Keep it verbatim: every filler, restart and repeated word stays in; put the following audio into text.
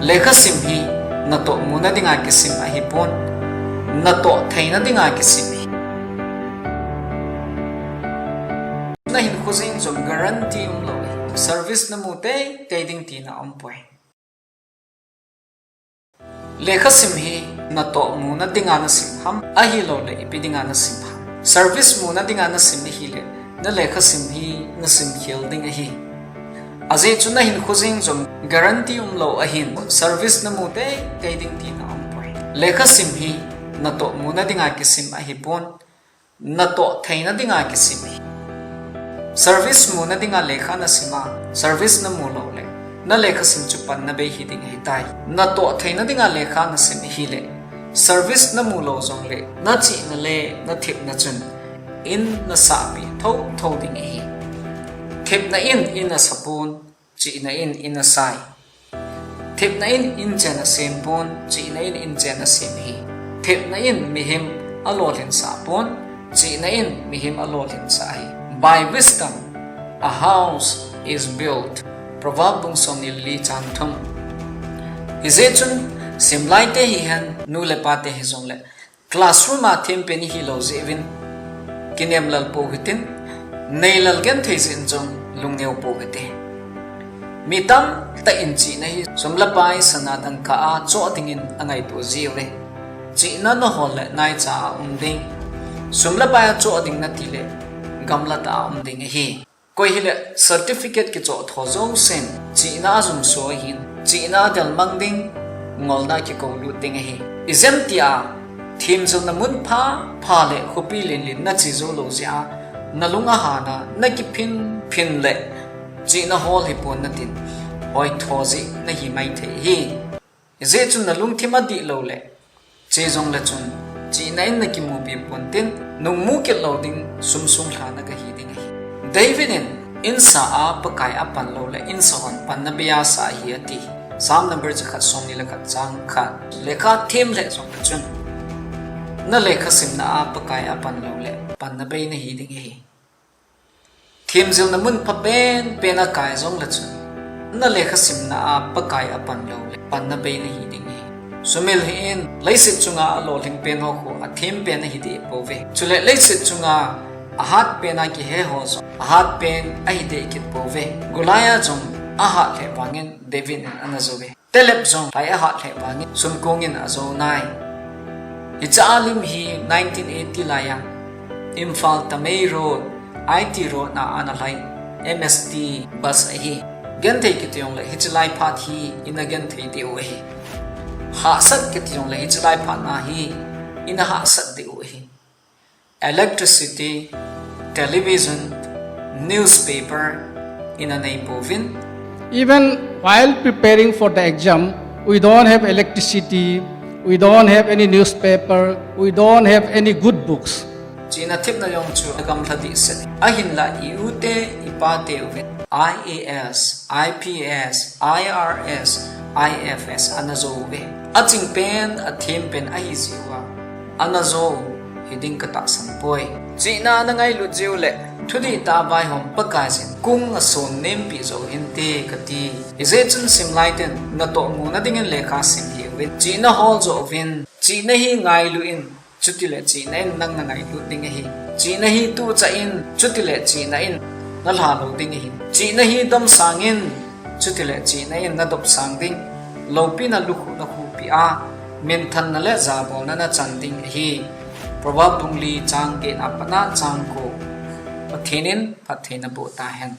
Lekha sim hi natoh muna dinga kisim ahipon, natoh theina dinga kisim ahi. Nahinkho jeng jong guarantee umlou ahi. Service namu teitei ding tina aumpoi. Lekha sim hi natoh muna dinga nasim ham, ahilouleh ipi dinga nasim ham? Service muna dinga nasim ahileh, nalekha sim hi nasim khel ding ahi. Ajeh chu nahinkho jeng jong guarantee umlou ahin, service namu teitei ding tina aumpoi. Lekha sim hi natoh muna dinga kisim ahipon, natoh theina dinga kisim ahi. Service muna dinga lekha nasim a, service namu louleh, nalekha sim chu panna bei hiding ahitai. Natoh theina dinga lekha nasim ahileh, service namu lou jongleh, nachihna le nathepna chun in nasahpeh thotho ding ahi. Thepna in in asapon, chihna in in asai. Thepna in inchen asempon, chihna in inchen asem ahi. Thepna in mihem alolhinsahpon, chihna in mihem alolhinsah ahi. By wisdom a house is built. Proverb bung somni le li chang thum. Hijeh chun simlaite hihen, nu le pate hijongleh, classroom a thempen ihilou jeh uvin, kinem lel pou hitin, nei lel genthei jeh in jong lungneo pou hite. Mi tamtah in chihna hi sum le pai, sana dangka a choh dingin angaito jiuve. Chihna nahol leh naicha a um ding, sum le pai a choh ding natileh gamla tah a um ding ahi. Koi hileh certificate kichoh tho jousen chihna ajumso ahin, chihna adelmang ding, ngolna kikoulut ding ahi. Ijemtia themjilna mun phapha leh khopi lenlen nache joulou jeh a nalung ahana nakiphinphin leh, chihna hol hipon natin, hoitho jeh nahi maithei ahi. Hijeh chun nalungthim adih louleh, che jongle chun chihna in nakimupi pontin, nungmu kit lou ding sum sung lha nagahi ding ahi. David in, insa a Pakai apan louleh, insa hon panna bei asah ahi ati. Psalm number jakhat somni le khat chang khat. Lekha them lheh jongle chun, nalekha simna a Pakai apan louleh, panna bei nahi ding ahi. Themjilna mun phapen pen a kai jongle chun, nalekha simna a Pakai apan louleh, panna bei nahi ding ahi. Sumil hih in, leiset chunga alolhing pen ho khu athem pen ahi deh pouve. Chuleh leiset chunga ahat pen a kihe ho jong ahat pen ahi deh kit pouve. Goliath jong ahat lheh vangin David in ana jouve. Taleb jong lhai ahat lheh vangin sumkong in ajou nai. Hiche a lim hi nineteen eighty lai a Imphal Tamei Road, I T Road na ana lhai M S T bus ahi. Genthei kiti jongleh hiche lai phat hi ina genthei diu ahi. Hahsat kiti jongleh hiche lai phat na hi ina hahsat diu ahi. Electricity, television, newspaper ina nei pouvin. Even while preparing for the exam, we don't have electricity, we don't have any newspaper, we don't have any good books. Chihna thepna jong chu agamla dehset. Ahinla i u te i pa te uvin I A S, I P S, I R S, I F S ana jou uve. Aching pen, athem pen ahi jeh uva ana jou hiding katahsan poi. Chihna ana ngailut jeh uleh, thudih tah a vaihom Pakaiyin kung ason nempi jou hinte kati. Hijeh chun simlai ten natoh muna dingin lekha sim hih uvin. Chihna hol jo uvin. Chihna hi ngailu in. Chutileh chihna in nang nangailut ding ahi. Chihna hi tuchah in, chutileh chihna in nalha lou ding ahi. Chihna hi domsang in, chutileh chihna in nadopsang ding. Loupina lukhuh nakhuhpi a, minthanna le jabolna nachan ding ahi. Proverb bung li chang get na pat a chang ko. Pathen in phatthei naboh tahen.